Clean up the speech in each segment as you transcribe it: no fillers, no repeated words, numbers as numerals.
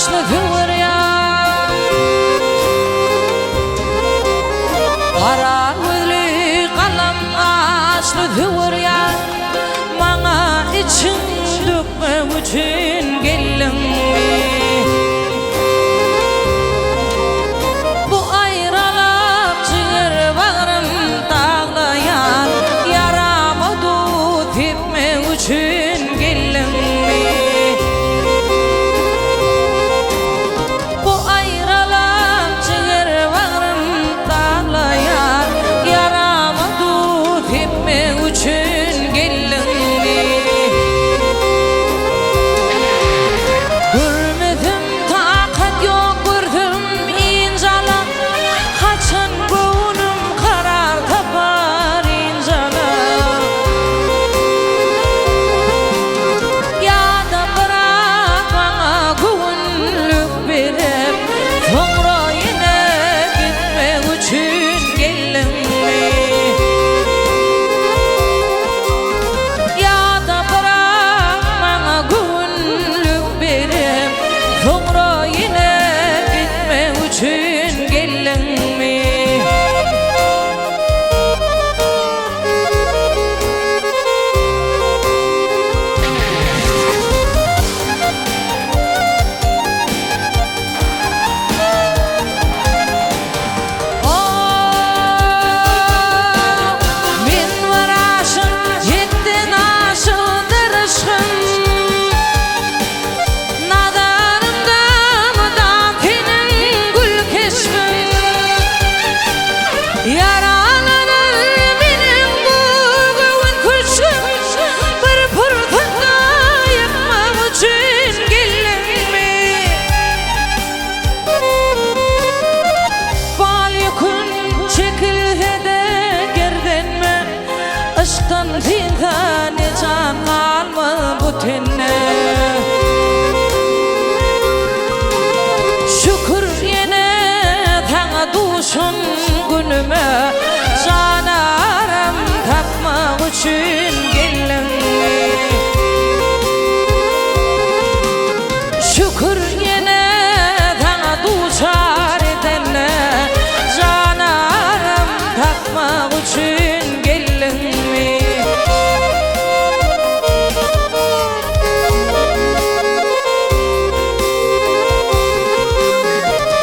gaşly söwer ýar. Gara gözli galam gaşly söwer ýar. Maňa içiň dökmek üçin geldiňmi? Bu aýralyk jiger bagrym daglaýar, Ýarama duz sepmek üçin geldiňmi? Bu aýralyk jiger bagrym daglaýar, Ýarama duz sepmek üçin geldiňmi? Görmesem takat ýok görsem ynjalan, Haçan göwnüm karar tapar ynjalan. Ýa-da biraz maňa göwünlik berip, Soňra ýene gitmek üçin geldiňmi? Ýa-da biraz maňa göwünlik berip, Soňra ýene gitmek üçin geldiňmi? Men bir aşyk, hetden aşykdyr yşgym. Nazarymda mydam seniň gül keşbiň. Ýaralanar meniň bu göwün köşgüm. Bir pursatda ýykmak üçin geldiňmi? Bal ýükün çekilse-de gerdenme, Yşkdan synsa ne jan galmaz bu tende. Şükür ýene saňa duşan günüme, Jan aram tapmak üçin geldiňmi? Şükür ýene saňa duçar edene, Jan aram tapmak üçin geldiňmi?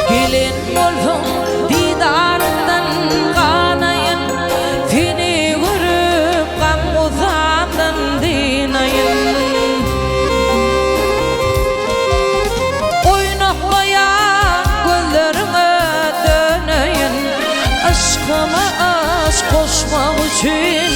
Gelen bolsaň didaryňdan ganaýyn, Seni görüp gam-gusamdan dynaýyn. Oýnaklaýan gözleriňe döneýin, Yşkyma yşk goşmak üçin.